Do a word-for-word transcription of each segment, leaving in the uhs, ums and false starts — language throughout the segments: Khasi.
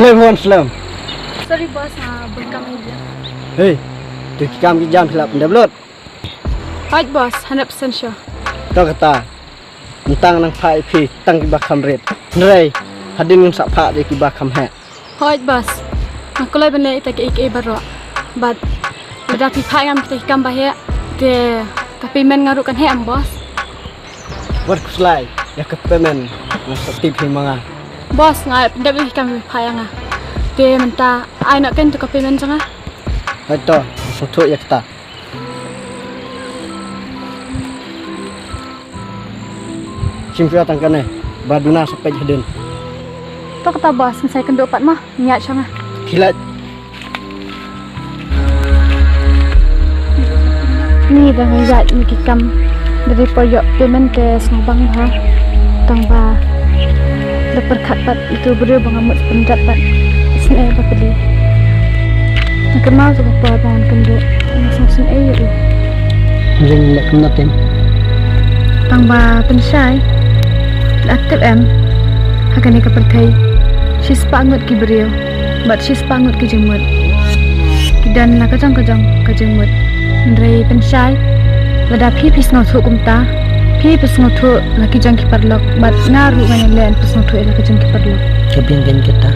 Hey, Bhon Slem. Sorry boss, nga bun kam ïa. Hey, to ki kam ki jam phi lah pyndep lut? Hooid boss, hundred percent sure. To kata, mynta ngan phah ïa phi tang kiba kham rit. Hynrei hadien ngin sa phah ïa kiba kham heh. Hooid boss, nga kloi ban leh ïa kita kiei kiei baroh. Bad lada phi phah ïa nga kita ki kam ba heh, te ka payment nga ruh kan heh em boss? Wat khuslai ïa ka payment, nga sa tip hi ma nga. Boss, nga pyndep ïa ki kam ba phi phah ïa nga. Te mynta ai noh kein to ka payment jong nga. Hooid to, sngewthuh ïa kata. Shim shuwa tang kane, ba duna sa peit hadien. To kata boss, ngin sa ïakynduh pat mo, ngi ïaid sha nga. Khie leit. Ngi dang ïaid ïa ki kam, da dei por ïoh payment te sngewbang bha. Tang ba da pyrkhat pat ïa uto u briew ba nga mut pyndep pat. Isynei ba pli. Nga kynmaw ïa ka por ba ngan kynduh, nga sngewsynei ïa u. Jing leh kumno te? Tang ba pynshai, la tip em, ha kane ka pyrthei shispah ngut ki briew bad shispah ngut ki jingmut. Ki don la ka jong ka jong ka jingmut. Hynrei pynshai, lada phi phi sngewthuh kumta, phi phi sngewthuh la ki jong ki paralok bad nga ruh ngan ïaleh ban pynsngewthuh ïa la ka jong ki paralok. Ka biang kein kata.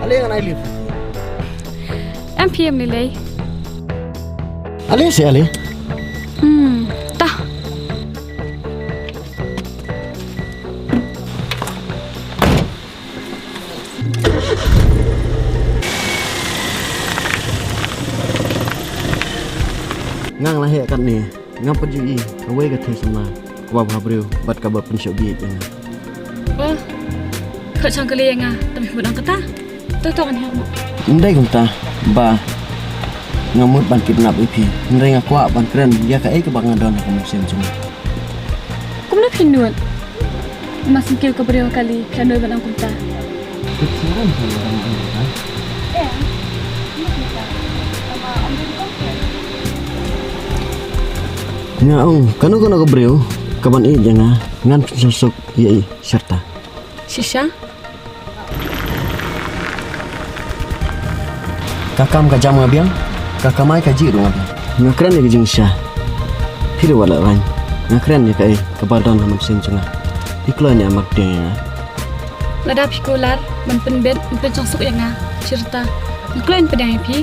Ale ngan ai lift. Em phi em lei lei. Ale se ale. Hmm, ta. Ngan la heh katne. Ngam pat ju i kawei ka thei samla kaba bhabriew bad kaba pynshong bieit ïa nga. Oh, khot shong kali ïa nga, tang mut ong kata. To to ngan hiar mo. Ym dei kumta ba nga mut ban kidnap ïa phi, hynrei nga kwah ban kren ïa kaei kaba nga don ha ka mynsiem jong nga. Kumno phi nud? Mas kiew ka briew kali phi nud ban ong kumta. Nga ong kano kano ka briew kaban ïeit ïa nga ngan pynsuk ïa i sharta. Shisha? Ka kam ka jam nga biang, ka kamai ka jih ruh nga biang. Nga kren ïa ka jingshisha. Phi ruh wat la rang. Nga kren ïa kaei kaba don ha mynsiem jong nga. Phi kloi ne em ban pdiang ïa nga? Lada phi kular ban pynbeit, ban pynsuk ïa nga, shisha nga kloi ban pdiang ïa phi.